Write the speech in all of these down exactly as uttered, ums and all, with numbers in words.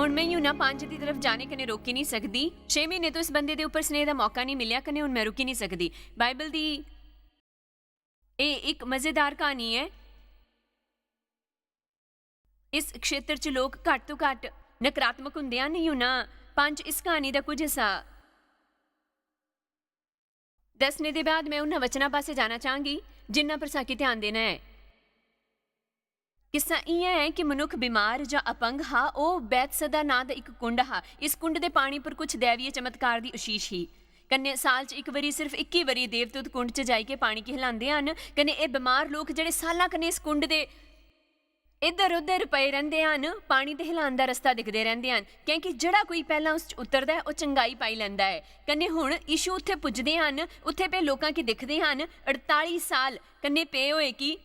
मैं यूहन्ना पंज दी तरफ जाने कन्नै रोकी निं सकदी। छे म्हीने तो इस बंदे दे उप्पर स्नेह दा मौका निं मिलेआ, कन्नै हुन मैं रुकी निं सकदी। बाइबल दी एह् इक मजेदार क्हानी ऐ। इस क्षेत्र च लोक घट्ट तो घट्ट नकारात्मक हुंदे हन। यूहन्ना पंज इस क्हानी दा कुछ हिस्सा दस्सने दे बाद मैं उन्हां वचनां पासै जाना चाहंगी जिन्हां पर साकी ध्यान देना ऐ। किस्सा इ'यां ऐ कि मनुक्ख बीमार जां अपंग हा। ओह् बैतसैदा नां दा इक कुंड हा। इस कुंड दे पानी पर कुछ दैवीय चमत्कार दी आशीष ही। कन्नै साल च इक बारी, सिर्फ इक्की बारी देवदूत कुंड च जाइयै पानी गी हिलांदे हन। कन्नै एह् बीमार लोक जेह्ड़े सालां कन्नै इस कुंड दे इद्धर-उद्धर पए रैंह्दे हन, पानी दे हिलान दा रस्ता दिखदे रैंह्दे हन, कैंह् कि जेह्ड़ा कोई पैह्लां उस च उतरदा ऐ, ओह् चंगाई पाई लैंदा ऐ। कन्नै हुन यीशु उत्थै पुजदे हन, उत्थै पे लोकां गी दिखदे हन, अड़ताली साल कन्नै पे होए कि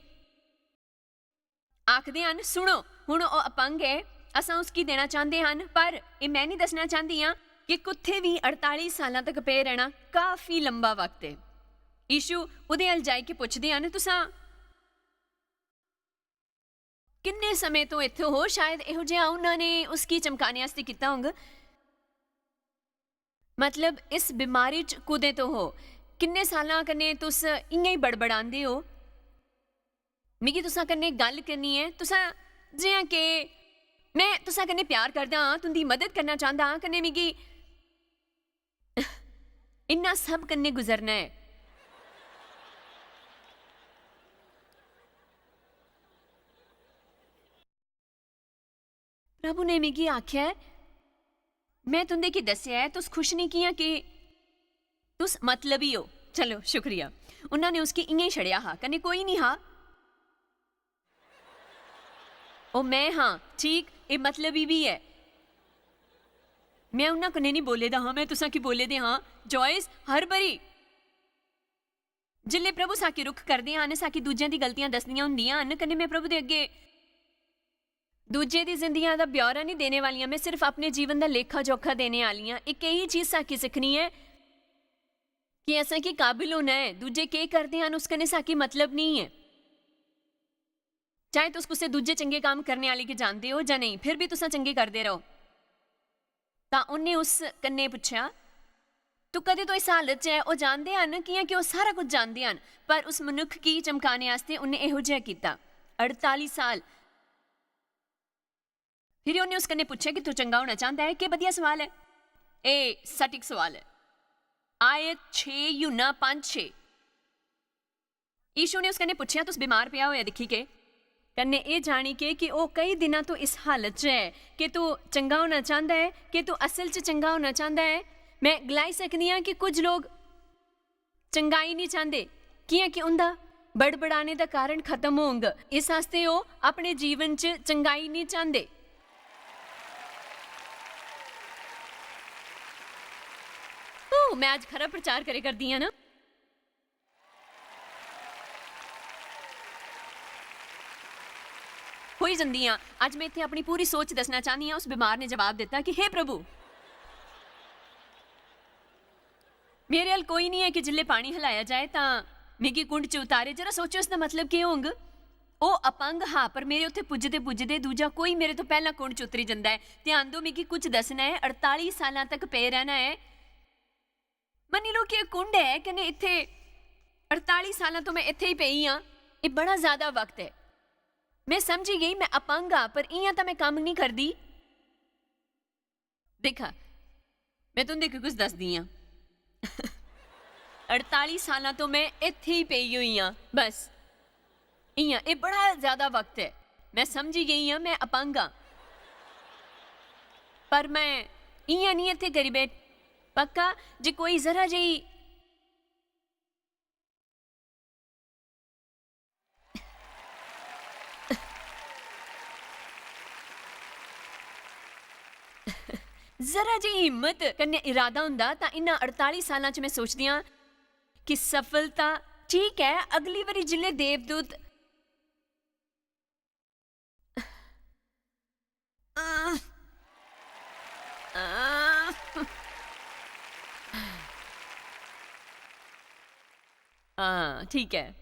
आखदे हन, "सुनो, हुन ओह् अपंग ऐ, असां उसगी देना चांह्दे हन, पर एह् मैं निं दस्सना चांह्दी आं कि कुत्थै बी अड़ताली सालां तक पे रैह्ना काफी लंबा वक्त ऐ।" यीशु ओह्दे अल जाई के पुछदे हन, "तुसां किन्ने समें तो इत्थै हो?" शायद एहो जेहा उन्होंने उसगी चमकाने आस्तै कीता होंग। मतलब, इस बीमारी च कुदें तो हो? किन्ने सालां कन्नै तुस इ'यां ही बड़बड़ांदे ओ? मिगी तुसां कन्नै गल्ल करनी ऐ। तुसां, जि'यां के मैं तुसां कन्नै प्यार करदा आं, तुं'दी मदद करना चांह्दा आं, कन्नै मिगी इन्ना सब कन्नै गुजरना ऐ। प्रभु ने मिगी आखेआ ऐ, "मैं तुं'दे गी दस्सेआ ऐ, तुस खुश निं कि'यां कि तुस मतलबी ओ।" चलो, शुक्रिया। उन्होंने उसगी इ'यां ही छड़ेआ हा, कन्नै कोई निं हा। "ओ मैं हां, ठीक, एह् मतलबी बी ऐ।" मैं उन्हां कन्नै निं बोले दा हां, मैं तुसां की बोले दे हां। जॉयस, हर बारी जिसलै प्रभु साकी रुख करदे हन, साकी दूजें दी गलतियां दसदियां होंदियां हन, कन्नै मैं प्रभु दे अग्गे दूजे दी जिंदगियां दा ब्यौरा निं देने वाली आं, मैं सिर्फ अपने जीवन दा लेखा-जोखा देने आह्ली आं। इक एही चीज साकी सिक्खनी ऐ कि असें की काबिल होना ऐ, दूजे केह् करदे हन, उस कन्नै साकी मतलब निं ऐ। चाहे तुस कुसै दूजे चंगे कम्म करने आह्ले गी जानदे ओ जां नेईं, फिर बी तुसां चंगे करदे रहो। तां उन्नै उस कन्नै पुच्छेआ, "तू कदे तो इस हालत च ऐ?" ओह् जानदे हन, कि'यां कि ओह् सारा कुछ जानदे हन, पर उस मनुक्ख गी चमकाने आस्तै उन्नै एहो जेहा कीता। अड़ताली साल। फिर उन्नै उस कन्नै पुच्छेआ कि तू चंगा होना चांह्दा ऐ? केह् बधिया सवाल ऐ। एह् सटीक सवाल ऐ। आयत छे यूहन्ना पंज छे। यीशु ने उस कन्नै पुच्छेआ, "तुस बीमार पेआ होया दिक्खी के?" कन्नै एह् जानी के कि ओह् कई दिनां तो इस हालत च ऐ, के तू चंगा होना चांह्दा ऐ, के तू असल च चंगा होना चांह्दा ऐ। मैं गलाई सकनी आं कि कुछ लोक चंगाई निं चांह्दे, कि'यां कि उं'दा बड़बड़ाने दा कारण खत्म होंग। इस आस्तै ओह् अपने जीवन च चंगाई निं चांह्दे। ओह्, मैं अज्ज खरा प्रचार करे करदी आं ना। होई जंदी आं। अज्ज मैं इत्थै अपनी पूरी सोच दस्सना चाह्न्नी आं। उस बीमार ने जवाब दित्ता कि, "हे प्रभु, मेरे अल कोई निं ऐ कि जिल्लै पानी हलाया जाए तां मिगी कुंड च उतारे।" जरा सोचो, इसदा मतलब केह् होंग? ओह् अपंग हा, पर मेरे उत्थै पुजदे-पुजदे दूजा कोई मेरे तो पैह्लां कुंड च उतरी जंदा ऐ। ध्यान दो, मिगी कुछ दस्सना ऐ, अड़ताली सालां तक पे रैह्ना ऐ। मन्नी लो कि एह् कुंड ऐ, कन्नै इत्थै अड़ताली सालां तो मैं इत्थै ही पेई आं। एह् बड़ा ज्यादा वक्त ऐ। मैं समझी गेई, मैं अपंग आं, पर इ'यां तां मैं कम्म निं करदी। दिक्खा, मैं तुं'दे गी कुछ दसदी आं। अड़ताली सालां तो मैं इत्थै ही पेई होई आं, बस। इ'यां, एह् बड़ा ज्यादा वक्त ऐ। मैं समझी गेई आं, मैं अपंग आं। पर मैं इ'यां निं इत्थै करी बैठ-, पक्का जे कोई जरा जेही जरा जेही हिम्मत कन्नै इरादा होंदा तां इन्ना अड़ताली सालां च मैं सोचदी आं कि सफलता ठीक ऐ, अगली बारी जिल्लै देवदूत हां, ठीक ऐ।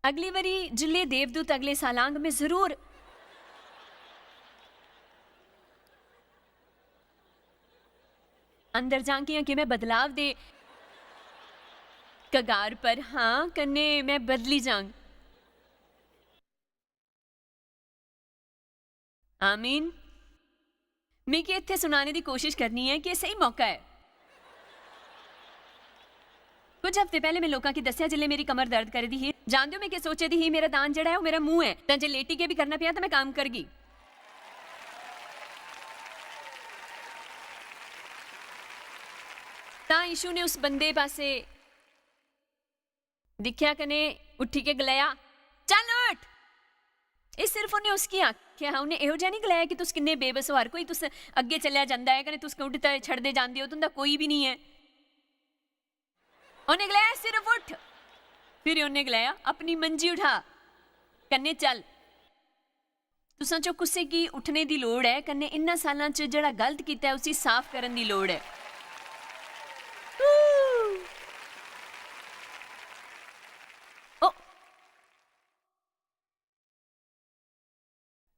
अगली बारी जिल्लै देवदूत अगले साल आंग, मैं जरूर, अंदर जांग कि'यां कि में बदलाव दे कगार पर हां, कन्नै में बदली जांग। आमीन। मिगी इत्थै सुनाने दी कोशिश करनी ऐ कि एह् स्हेई मौका ऐ। कुछ हफ्ते पैह्ले में लोकां गी दस्सेआ जिसलै मेरी कमर दर्द करै दी ही। जानदे ओ में केह् सोचै दी ही? मेरा दान जेह्ड़ा ऐ, ओह् मेरा मूंह ऐ, तां जे लेटी के बी करना पेआ, तां में कम्म करगी। तां यीशु ने उस बंदे पासै दिक्खेआ कन्नै उट्ठी के गलाया, "चल उठ।" एह् सिर्फ उन्नै उसगी आखेआ हा, उन्नै एहो जेहा निं गलाया कि तुस किन्ने बेबस ओ, हर कोई तुस अग्गें चलेआ जंदा ऐ कन्नै तुस उठ ते छड़दे जांदे ओ, तुं'दा कोई बी निं ऐ। उन्नै गलाया, "सिर्फ उठ।" फिर उन्नै गलाया, "अपनी मंजी उठा कन्नै चल।" तुसां चों कुसै गी उट्ठने दी लोड़ ऐ, कन्नै इन्ना सालां च जेह्ड़ा गलत कीता ऐ, उसी साफ करन दी लोड़ ऐ। ओ,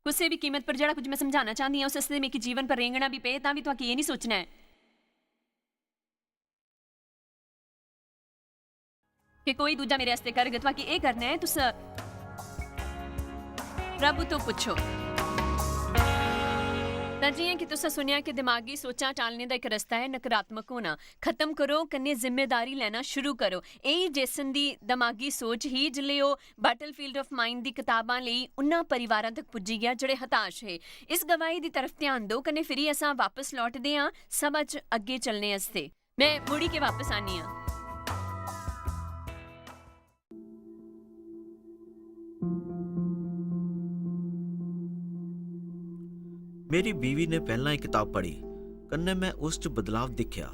कुसै बी कीमत पर जेह्ड़ा कुछ में समझाना चांह्दी आं, उस आस्तै मिगी जीवन पर रेंगना बी पे, तां बी तुआं की एह् निं सोचना ऐ कि कोई दूजा मेरे आस्तै करग? तुआं की एह् करना ऐ, तुस प्रभु तो पुच्छो। तां जि'यां कि तुसें सुनेआ कि दिमागी सोचां टालने दा इक रस्ता ऐ नकारात्मक होना। खत्म करो कन्नै जिम्मेदारी लैना शुरू करो। एही जेसन दी दमागी सोच ही जिसलै ओह् Battlefield of Mind दी कताबां लेई उन्ना परिवारां तक पुज्जी गेआ जेह्ड़े हताश हे। इस गवाही दी तरफ ध्यान दो कन्नै फिरी असां वापस लौटदे आं सभा च अग्गें चलने आस्तै। में मुड़ी के वापस आनी आं। मेरी बीवी ने पैह्लां एह् कताब पढ़ी, कन्नै में उस च बदलाव दिक्खेआ।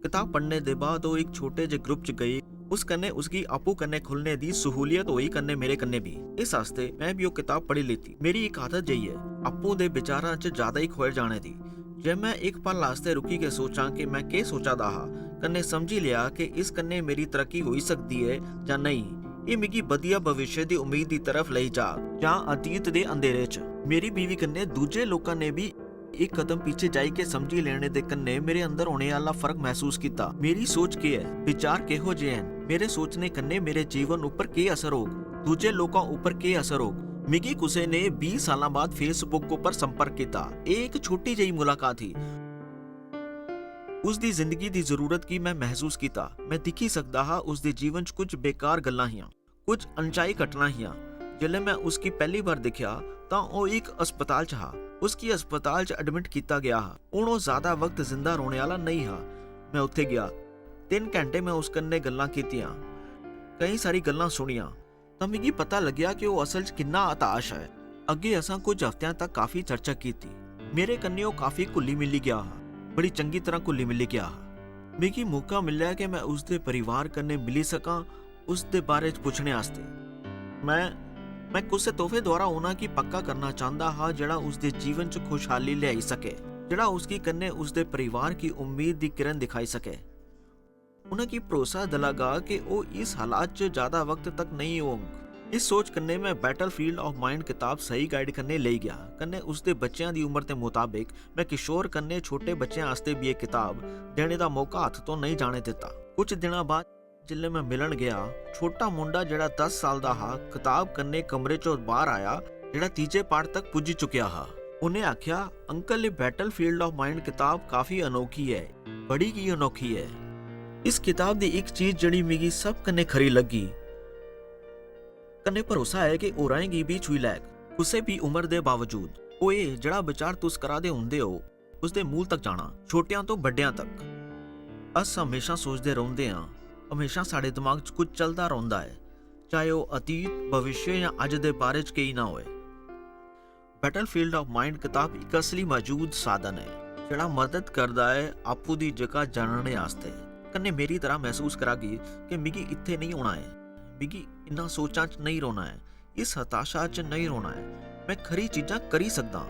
कताब पढ़ने दे बाद ओह् इक छोटे जे ग्रुप च गई। उस कन्नै उसगी आपूं कन्नै खु'ल्लने दी सहूलियत होई, कन्नै मेरे कन्नै बी। इस आस्तै में बी ओह् कताब पढ़ी लेती। मेरी इक आदत जेही ऐ, आपूं दे विचारां च ज्यादा ही खोए जाने दी। जे में इक पल आस्तै रुकी के सोचां कि में केह् सोचा दा हा, कन्नै समझी लेआ कि इस कन्नै मेरी तरक्की होई सकदी ऐ जां नेईं, एह् मिगी बधिया भविष्य दी उम्मीद दी तरफ लेई जाग जां अतीत दे अंधेरे च। मेरी बीवी कन्नै दूजे लोकां ने बी इक कदम पीछे जाई के समझी लैने दे कन्नै मेरे अंदर होने आह्ला फर्क मसूस कीता। मेरी सोच केह् ऐ? विचार केहो जे हैन? मेरे सोचने कन्नै मेरे जीवन उप्पर केह् असर होग? दूजे लोकां उप्पर केह् असर होग? मिगी कुसै ने बीह् सालां बाद Facebook उप्पर संपर्क कीता। एह् इक छोटी जेही मुलाकात ही। उसदी जिंदगी दी जरूरत गी में मसूस कीता। में दिक्खी सकदा हा उसदे जीवन च कुछ बेकार गल्लां हियां। कुछ अनचाही घटनां हियां। जिसलै में उसगी पैह्ली बार दिक्खेआ, तां ओह् इक अस्पताल च हा। उसगी अस्पताल च एडमिट कीता गेआ हा। हून ओह् ज्यादा वक्त जिंदा रौह्ने आह्ला नेईं हा। में उत्थै गेआ। तिन्न घैंटे में उस कन्नै गल्लां कीतियां, केईं सारी गल्लां सुनियां, तां मिगी पता लग्गेआ कि ओह् असल च किन्ना हताश ऐ। अग्गें असां कुछ हफ्तेआं तक काफी चर्चा कीती। मेरे कन्नै ओह् काफी घुली मिली गेआ हा, बड़ी चंगी तरह घुली मिली गेआ हा। मिगी मौका मिलेआ कि में उसदे परिवार कन्नै मिली सकां, उसदे बारे च पुच्छने आस्तै। में, में कुसै तोहफे द्वारा उ'नें गी पक्का करना चांह्दा हा जेह्ड़ा उसदे जीवन च खुशहाली लेआई सकै, जेह्ड़ा उसगी कन्नै उसदे परिवार गी उम्मीद दी किरण दिखाई सकै। उ'नें गी भरोसा दिलागा कि ओह् इस हालात च ज्यादा वक्त तक नेईं होंग। इस सोच कन्नै में Battlefield of Mind कताब सही गाइड कन्नै लेई गेआ, कन्नै उसदे बच्चेआं दी उम्र दे मताबक में किशोर कन्नै छोटे बच्चेआं आस्तै बी एह् कताब देने दा मौका हत्थ तो नेईं जाने दित्ता। कुछ दिनां बाद जिसलै में मिलन गेआ, छोटा मुंडा जेह्ड़ा दस साल दा हा, कताब कन्नै कमरे चों बाह्र आया, जेह्ड़ा तीजे पाठ तक पुज्जी चुकेआ हा। उ'न्नै आखेआ, "अंकल, एह् Battlefield of Mind कताब काफी अनोखी ऐ, बड़ी गै अनोखी ऐ।" इस कताब दी इक चीज जेह्ड़ी मिगी सब कन्नै खरी लग्गी, कन्नै भरोसा ऐ कि होराएं गी बी छूही लैग, कुसै बी उम्र दे बावजूद, ओह् एह् जेह्ड़ा विचार तुस करा दे होंदे ओ, उसदे मूल तक जाना, छोटेआं तो बड्डेआं तक। अस म्हेशां सोचदे रौंह्दे आं, म्हेशां साढ़े दमाग च कुछ चलदा रौंह्दा ऐ, चाहे ओह् अतीत, भविष्य जां अज्ज दे बारे च केही ना होऐ। Battlefield of Mind कताब इक असली मजूद साधन ऐ, जेह्ड़ा मदद करदा ऐ आपूं दी जगह जानने आस्तै। कन्नै मेरी तरह मसूस करागी कि मिगी इत्थै नेईं होना ऐ, मिगी इन्ना सोचां च नेईं रौह्ना ऐ, इस हताशा च नेईं रौह्ना ऐ। में खरी चीजां करी सकदा आं।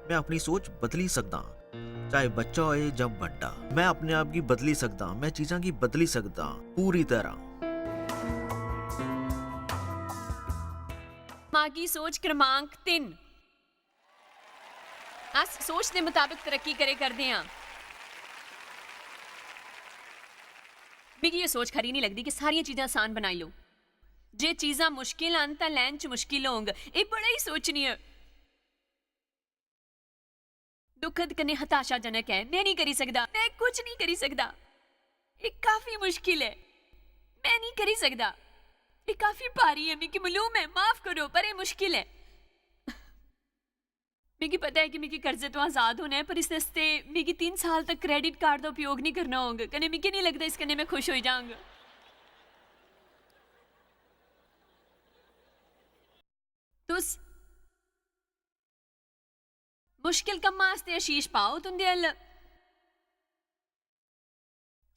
में अपनी सोच बदली सकदा आं, चाहे बच्चा होए जां बड्डा। में अपने आप गी बदली सकदा आं, में चीजां गी बदली सकदा आं पूरी तरह। मागी सोच क्रमांक तिन्न। अस सोच दे मताबक तरक्की करे करदे आं। मिगी एह् सोच खरी निं लगदी कि सारियां चीजां आसान बनाई लैओ। जे चीजां मुश्किल हन, तां लैन च मुश्किल होंग। एह् बड़ा ही सोचनीय। दुखद कन्नै हताशाजनक ऐ। "में निं करी सकदा, में कुछ निं करी सकदा। एह् काफी मुश्किल ऐ। में निं करी सकदा। एह् काफी भारी ऐ, मिगी मलूम ऐ, माफ करो, पर एह् मुश्किल ऐ।" मिगी पता ऐ कि मिगी कर्जे तो आजाद होना ऐ, पर इस आस्तै मिगी तीन साल तक क्रेडिट कार्ड दा उपयोग निं करना होग, कन्नै मिगी निं लगदा इस कन्नै में खुश होई जाङ। तुस मुश्किल कम्मा आस्तै आशीष पाओ, तुं'दे अल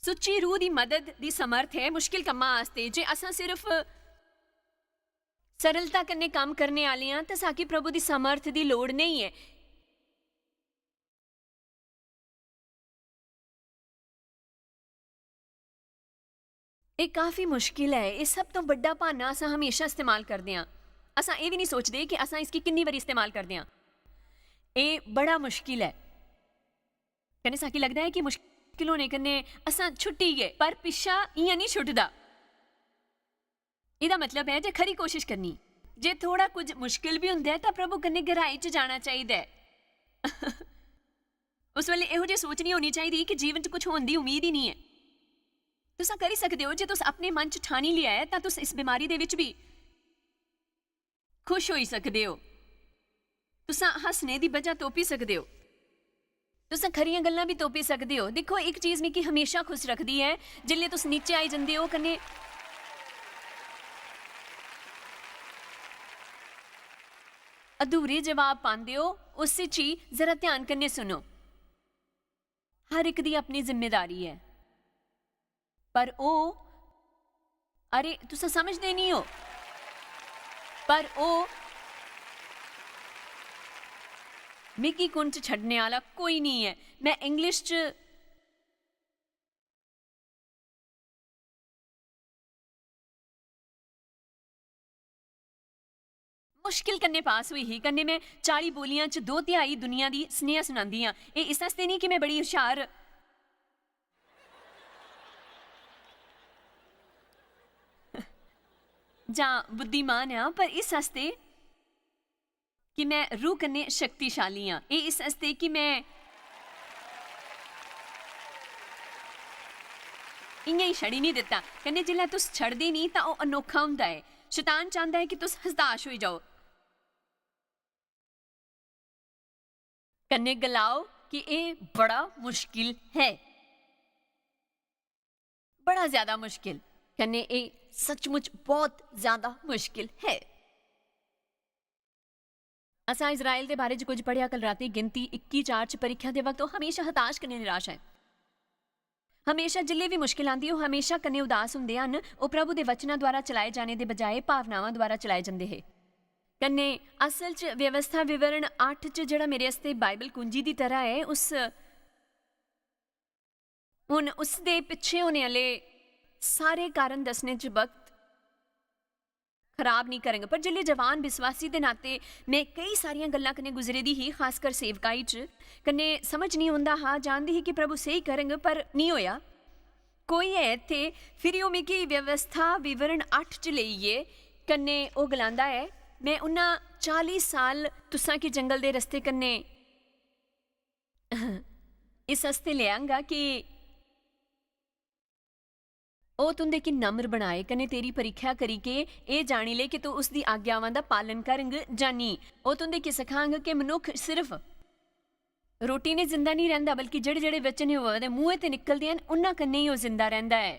सुच्ची रूह दी मदद दी समर्थ ऐ मुश्किल कम्मा आस्तै। जे असां सिर्फ सरलता कन्नै कम्म करने आह्ले आं, तां साकी प्रभु दी समर्थ दी लोड़ नेईं ऐ। एह् काफी मुश्किल ऐ। एह् सब तों बड्डा ब्हान्ना असां म्हेशा इस्तेमाल करदे आं। असां एह् बी निं सोचदे कि असां इसगी किन्नी बारी इस्तेमाल करदे आं। एह् बड़ा मुश्किल ऐ। कन्नै साकी लगदा ऐ कि मुश्किल होने कन्नै असां छुट्टी गे, पर पिच्छा इ'यां निं छुटदा। एह्दा मतलब ऐ जे खरी कोशश करनी। जे थोड़ा कुछ मुश्किल बी होंदा ऐ, तां प्रभु कन्नै गैहराई च जाना चाहिदा ऐ। उस बेल्लै एहो जेही सोच निं होनी चाहिदी कि जीवन च कुछ होन दी उम्मीद ही निं ऐ। तुसां करी सकदे ओ, जे तुस अपने मन च ठानी लेआ ऐ, तां तुस इस बमारी दे विच बी खुश होई सकदे ओ। तुसां हस्सने दी बजह तोपी सकदे ओ। तुसां खरियां गल्लां बी तोपी सकदे ओ। दिक्खो, इक चीज मिगी हमेशा खुश रखदी ऐ, जिसलै तुस नीचे आई जंदे ओ, कन्नै अधूरे जवाब पांदे ओ, उस च ही जरा ध्यान कन्नै सुनो। हर इक दी अपनी जिम्मेदारी ऐ, पर ओह्, अरे, तुस समझदे निं ओ, पर ओह्, मिगी कु'न च छड्डने आह्ला कोई निं ऐ। में इंग्लिश च मुश्किल कन्नै पास होई ही, कन्नै में चाली बोलियां च दो तिहाई दुनिया दी सनेहा सुनांदी आं। एह् इस आस्तै निं कि में बड़ी हुशार जां बुद्धिमान आं, पर इस आस्तै कि में रूह कन्नै शक्तिशाली आं। एह् इस आस्तै कि में इ'यां ही छड़ी निं दित्ता। कन्नै जिसलै तुस छड़दे निं, तां ओह् अनोखा होंदा ऐ। शतान चांह्दा ऐ कि तुस हताश होई जाओ। कन्नै गलाओ कि एह् बड़ा मुश्किल है, बड़ा ज्यादा मुश्किल। कन्नै एह् सचमुच बहुत ज्यादा मुश्किल है। असां इज़राइल दे बारे च कुछ पढ़ेआ कल रातीं, गिनती इक्की चार च, परीक्षा दे वक्त ओह् हमेशा हताश कन्नै निराश ऐ। हमेशा जिल्लै बी मुश्किल आंदी, ओह् हमेशा कन्नै उदास होंदे हन। ओह् प्रभु दे वचनां द्वारा चलाए जाने दे बजाए भावनावां द्वारा चलाए जंदे हे। कन्नै असल च व्यवस्था विवरण अट्ठ च, जेह्ड़ा मेरे आस्तै बाइबल कुंजी दी तरह ऐ, उस, हुन उसदे पिच्छे होने आह्ले सारे कारण दस्सने च वक्त खराब निं करङ। पर जिसलै जवान विश्वासी दे नाते में केई सारियां गल्लां कन्नै गुजरे दी ही, खासकर सेवकाई च, कन्नै समझ निं औंदा हा, जानदी ही कि प्रभु स्हेई करङ, पर निं होएआ। कोई ऐ इत्थै? फिरी ओह् मिगी व्यवस्था विवरण अट्ठ च लेई गे, कन्नै ओह् गलांदा ऐ, "में उन्ना चाली साल तुसां गी जंगल दे रस्ते कन्नै इस आस्तै लेआंगा कि ओह् तुं'दे गी नम्र बनाए, कन्नै तेरी परीक्षा करी के एह् जानी ले कि तू उसदी आज्ञावां दा पालन करङ जां नेईं। ओह् तुं'दे गी सखांग कि मनुक्ख सिर्फ रोटी ने जिंदा निं रैंह्दा, बल्कि जेह्ड़े-जेह्ड़े वचन यहोवा दे मुंहै ते निकलदे हन, उन्हां कन्नै ही ओह् जिंदा रैंह्दा ऐ।"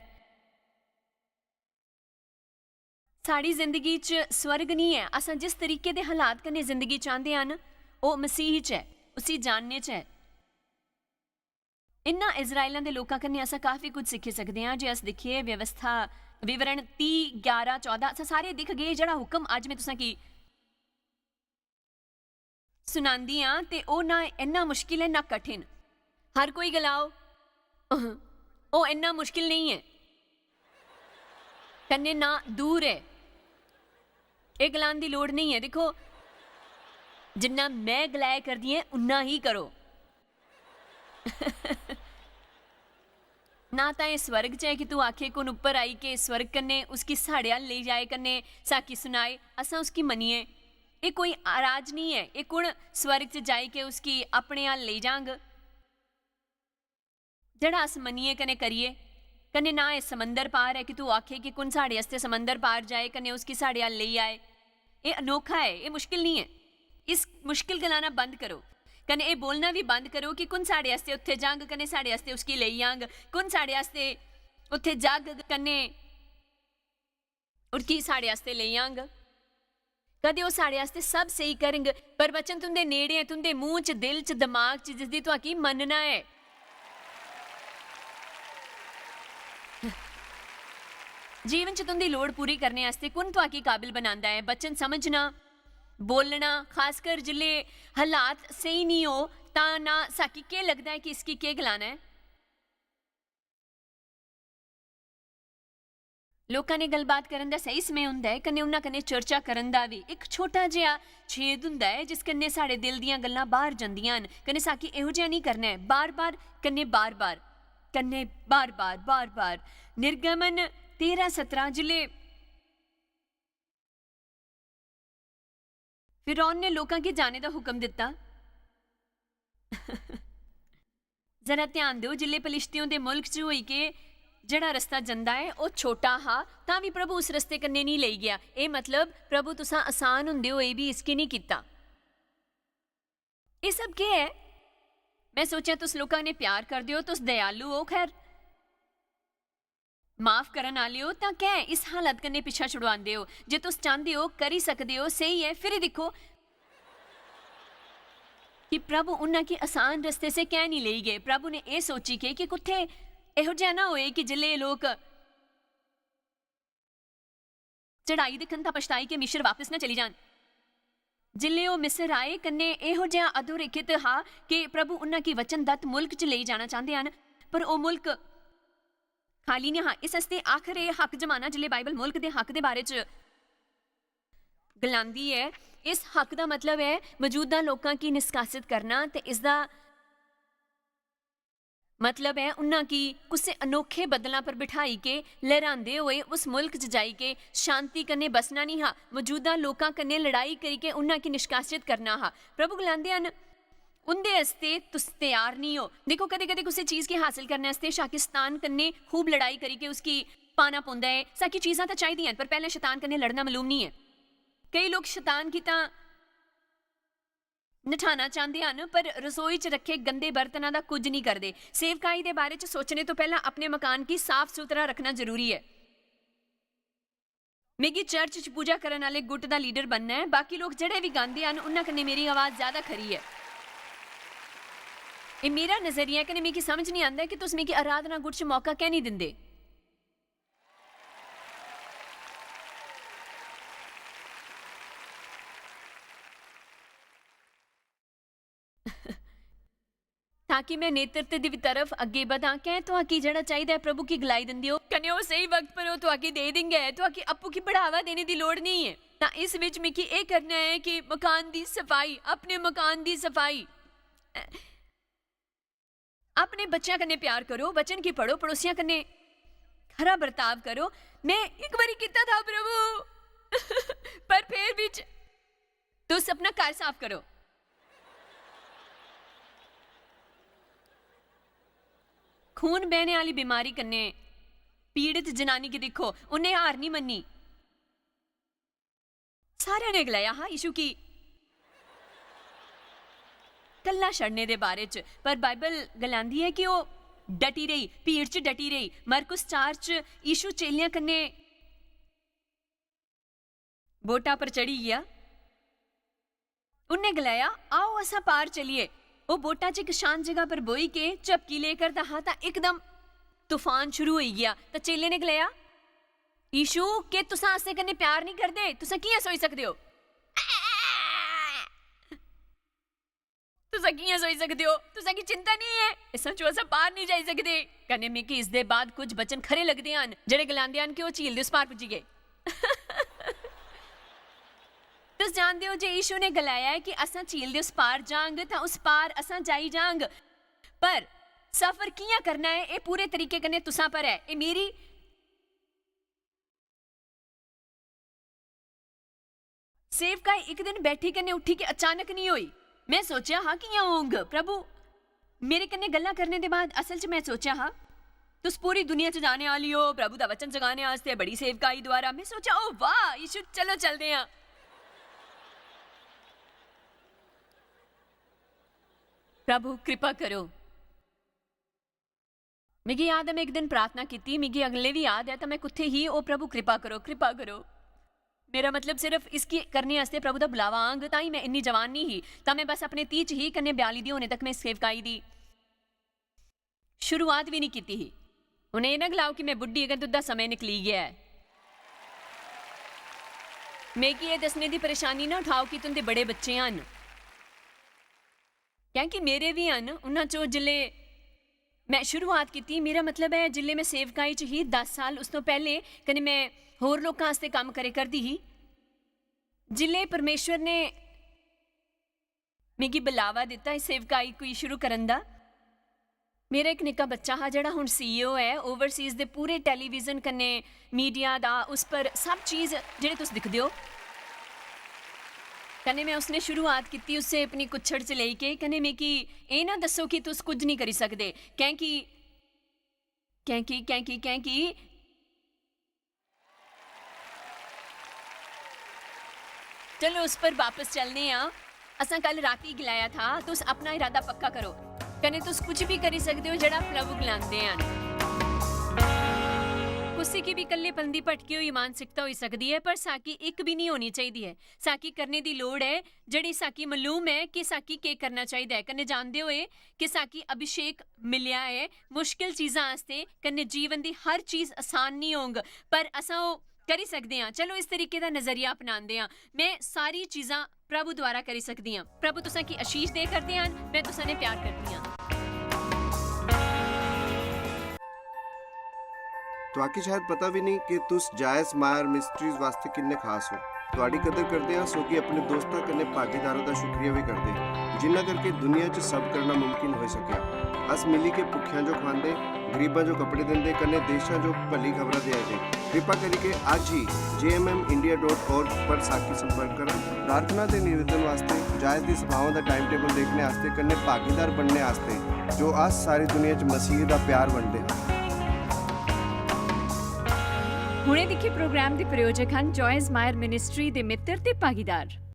साढ़ी जिंदगी च स्वर्ग निं ऐ। असां जिस तरीके दे हालात कन्नै जिंदगी चांह्दे हन, ओह् मसीह च ऐ, उसी जानने च ऐ। इन्ना इजराइलां दे लोकां कन्नै असां काफी कुछ सिक्खी सकदे आं। जे अस दिक्खिए व्यवस्था विवरण तीह, ग्यारह, चौदां, असां सारे दिखगे, जेह्ड़ा हुक्म अज्ज में तुसें गी सुनांदी आं, ते ओह् ना इन्ना मुश्किल ऐ, ना कठिन। हर कोई गलाओ, "ओह् इन्ना मुश्किल नेईं ऐ।" कन्नै ना दूर ऐ। एह् गलान दी लोड़ नेईं ऐ। दिक्खो, जिन्ना में गलाया करदी ऐ, उन्ना ही करो। ना तां एह् स्वर्ग च ऐ कि तू आखे, "कु'न उप्पर आई के स्वर्ग कन्नै उसगी साढ़े अ'ल्ल लेई जाए, कन्नै साकी सुनाए, असां उसगी मन्निये।" एह् कोई राज निं ऐ। एह् कु'न स्वर्ग च जाई के उसगी अपने अ'ल्ल लेई जांग? जेह्ड़ा अस मन्निये कन्नै करिये, कन्नै ना एह् समंदर पार ऐ कि तू आखे कि कु'न साढ़े आस्तै समंदर पार जाए, कन्नै उसगी साढ़े अ'ल्ल लेई आए। एह् अनोखा ऐ, एह् मुश्किल निं ऐ। इस मुश्किल गलाना बंद करो, कन्नै एह् बोलना बी बंद करो कि कु'न साढ़े आस्तै उत्थै जांग, कन्नै साढ़े आस्तै उसगी लेई आंग, कु'न साढ़े आस्तै उत्थै जाग, कन्नै उड़की साढ़े आस्तै लेई आंग। कदें ओह् साढ़े आस्तै सब स्हेई करंग, पर वचन तुं'दे नेड़े ऐ, तुं'दे मूंह च, दिल च, दमाग च, जिसदी तुआकी मन्नना ऐ। जीवन च तुं'दी लोड़ पूरी करने आस्तै कु'न तुआकी काबिल बनांदा ऐ? वचन समझना, बोलना, खासकर जिसलै हालात स्हेई निं हो, तां ना साकी केह् लगदा ऐ कि इसगी केह् गलाना ऐ? लोकां ने गल्लबात करन दा स्हेई समें हुंदा ऐ, कन्नै उन्हां कन्नै चर्चा करन दा बी। इक छोटा जेहा छेद हुंदा ऐ, जिस कन्नै साढ़े दिल दियां गल्लां बाह्र जंदियां न, कन्नै साकी एहो जेहा निं करना ऐ, बार-बार, कन्नै बार-बार, कन्नै बार-बार, बार-बार। निर्गमन तेरां सतरां, जिसलै फिरौन ने लोकां गी जाने दा हुकम दित्ता। जरा ध्यान देओ, जिसलै फिलिस्तीयों दे मुल्क च होई के जेह्ड़ा रस्ता जंदा ऐ, ओह् छोटा हा, तां बी प्रभु उस रस्ते कन्नै निं लेई गेआ। एह् मतलब, प्रभु तुसां असान हुंदे होए बी इसगी निं कीता। एह् सब केह् ऐ? में सोचेआ, तुस लोकां कन्नै प्यार करदे ओ, तुस दयालु ओ। खैर, माफ करन आह्ले ओ, तां कैं इस हालत कन्नै पिच्छा छुड़वांदे ओ? जे तुस चांह्दे ओ, करी सकदे ओ, स्हेई ऐ, फिरी दिक्खो कि प्रभु उन्हां गी असान रस्ते से कैं निं लेई गे। प्रभु ने एह् सोची के कि कुत्थै एहो जेहा ना होए कि जिसलै एह् लोक चढ़ाई दिक्खन तां पछताई के मिस्र बापस ना चली जान। जिसलै ओह् मिस्र आए, कन्नै एहो जेहा अधोरेखित हा कि प्रभु उन्हां गी वचनदत्त मुल्क च लेई जाना चांह्दे हन, पर ओह् मुल्क खाली निं हा। इस आस्तै आखर एह् हक जमाना, जिसलै बाइबल मुल्क दे हक दे बारे च गलांदी ऐ, इस हक दा मतलब ऐ मजूदा लोकां गी निष्कासित करना, ते इसदा मतलब ऐ उन्हां गी कुसै अनोखे बदलां पर बठाई के लैह्रांदे होए उस मुल्क च जाई के शांति कन्नै बसना निं हा, मजूदा लोकां कन्नै लड़ाई करी के उन्हां गी निष्कासित करना हा। प्रभु गलांदे हन, "उं'दे आस्तै तुस त्यार निं ओ।" दिक्खो, कदें-कदें कुसै चीज गी हासल करने आस्तै शाकिस्तान कन्नै खूब लड़ाई करी के उसगी पाना पौंदा ऐ। साकी चीजां तां चाहिदियां न, पर पैह्लें शैतान कन्नै लड़ना मलूम निं ऐ। केई लोक शैतान गी तां नठाना चांह्दे हन, पर रसोई च रक्खे गंदे बर्तनां दा कुझ निं करदे। सेवकाई दे बारे च सोचने तो पैह्लें अपने मकान गी साफ सुथरा रक्खना जरूरी ऐ। मिगी चर्च च पूजा करन आह्ले गुट दा लीडर बनना ऐ। बाकी लोक जेह्ड़े बी गांदे हन, उन्हां कन्नै मेरी आवाज ज्यादा खरी ऐ। एह् मेरा नजरिया ऐ, कन्नै मिगी समझ निं आंदा ऐ कि तुस मिगी अराधना गुट च मौका कैं निं दिंदे। ताकि में नेतृत्व दी तरफ अग्गें बधां। कैं तुआकी जेह्ड़ा चाहिदा ऐ, प्रभु गी गलाई दिंदे ओ, कन्नै ओह् स्हेई वक्त पर ओह् तुआकी देई दिंगा ऐ। तुआकी अप्पू गी बढ़ावा देने दी लोड़ नेईं ऐ। तां इस बिच मिगी एह् करना ऐ कि मकान दी सफाई, अपने मकान दी सफाई, अपने बच्चें कन्नै प्यार करो, वचन गी पढ़ो, पड़ोसियां कन्नै खरा बर्ताव करो। में इक बारी कीता था, प्रभु, पर फिर भी च-, तुस अपना घर साफ करो। खून बहने आह्ली बमारी कन्नै पीड़ित जनानी गी दिक्खो, उन्नै हार निं मन्नी। सारेआं ने गलाया हा यीशु गी कल्ला छड़ने दे बारे च, पर बाइबल गलांदी ऐ कि ओह् डटी रेही, भीड़ च डटी रेही। मरकुस चार च यीशु चेलेआं कन्नै बोटा पर चढ़ी गेआ। उन्नै गलाया, "आओ, असां पार चलिए।" ओह् बोटा च इक शांत जगह पर बोही के झपकी ले करदा हा, तां इकदम तूफान शुरू होई गेआ। तां चेले ने गलाया, "यीशु, केह् तुसां असें कन्नै प्यार निं करदे? तुसां कि'यां सोई सकदे ओ? तुसां कि'यां सोई सकदे ओ? तुसां गी चिंता निं ऐ? इस चों असां पार निं जाई सकदे।" कन्नै मिगी इसदे बाद कुछ बचन खरे लगदे हन, जेह्ड़े गलांदे हन कि ओह् झील दे उस पार पुज्जी गे। तुस जानदे ओ जे यीशु ने गलाया ऐ कि असां झील दे उस पार जांग, तां उस पार असां जाई जांग। पर सफर कि'यां करना ऐ, एह् पूरे तरीके कन्नै तुसां पर ऐ। एह् मेरी सेवकाई इक दिन बैठी कन्नै उठी के अचानक निं होई। में सोचेआ हा कि'यां होंग, प्रभु। मेरे कन्नै गल्लां करने दे बाद असल च में सोचेआ हा, "तुस पूरी दुनिया च जाने आह्ली ओ, प्रभु दा वचन जगाने आस्तै बड़ी सेवकाई द्वारा।" में सोचेआ, "ओ वाह, यीशु, चलो चलदे आं।" प्रभु, कृपा करो। मिगी याद ऐ, में इक दिन प्रार्थना कीती, मिगी अगले बी याद ऐ, तां में कुत्थै ही, "ओ प्रभु, कृपा करो, कृपा करो।" मेरा मतलब सिर्फ इसगी करने आस्तै प्रभु दा बुलावा आंग, तां ही में इन्नी जवान निं ही, तां में बस अपने तीह च ही, कन्नै बयाली दी होने तक में सेवकाई दी शुरुआत बी निं कीती ही। हुन एह् ना गलाओ कि में बुड्ढी, अगर तुं'दा समें निकली गेआ ऐ। मिगी एह् दस्सने दी परेशानी ना उठाओ कि तुं'दे बड़े बच्चे हन, कैंह् कि मेरे बी हन। उन्हां चो जिसलै में शुरुआत कीती, मेरा मतलब ऐ, जिसलै में सेवकाई च ही दस साल, उस तों पैह्ले, कन्नै में होर लोकां आस्तै कम्म करे करदी ही। जिसलै परमेश्वर ने मिगी बुलावा दित्ता इस सेवकाई गी शुरू करन दा, मेरा इक निक्का बच्चा हा, जेह्ड़ा हुन सीईओ ऐ, ओवरसीज दे पूरे टेलीविजन कन्नै मीडिया दा, उस पर सब चीज जेह्ड़े तुस दिखदे ओ। कन्नै में उसने शुरुआत कीती, उस्सै अपनी कुच्छड़ च लेई के, कन्नै मिगी एह् ना दस्सो कि तुस कुछ निं करी सकदे, कैंह् कि, कैंह् कि, कैंह् कि, कैंह् कि। चलो, उस पर वापस चलने आं। असां कल राती गलाया था, तुस अपना इरादा पक्का करो, कन्नै तुस कुछ भी करी सकदे ओ जेह्ड़ा प्रभु गलांदे हन। कुसै गी बी कल्लेपन दी भटकी होई मानसिकता होई सकदी ऐ, पर साकी इक बी निं होनी चाहिदी ऐ। साकी करने दी लोड़ ऐ जेह्ड़ी साकी मालूम ऐ कि साकी केह् करना चाहिदा ऐ, कन्नै जानदे होए कि साकी अभिषेक मिलेआ ऐ मुश्किल चीजां आस्तै, कन्नै जीवन दी हर चीज आसान निं होंग, पर असां ओह् करी सकदे आं। चलो, इस तरीके दा नजरिया अपनांदे आं। में सारी चीजां प्रभु द्वारा करी सकदी आं। प्रभु तुसां की आशीष दे करदे हन, में तुसां ने प्यार करदी आं। तुआकी शायद पता भी नहीं कि तुस जायस मायर मिस्ट्रीज वास्ते किन्ने खास हो। तुआडी कदर करदे आं, सो कि अपने दोस्तां कन्नै भागीदारां दा शुक्रिया भी करदे आं, जिन्ना करके दुनिया च सब करना मुमकिन होई सकेआ। अस मिली के भुक्खेआं जो खवांदे, गरीबां जो कपड़े दिंदे, कन्नै देशां जो भली खबरां देआ दे। कृपा करियै अज्ज ही J M M India dot org पर साकी संपर्क करा। प्रार्थना ते निवेदन वास्ते, जायस दी सभावां दा टाइम टेबल देखने आस्तै, कन्नै भागीदार बनने आस्तै, जो अस सारी दुनिया च मसीह दा प्यार बंडदे हां। हुणे दिक्खे प्रोग्राम दे प्रायोजक हन जॉयस मायर मिनिस्ट्री दे मित्र ते भागीदार।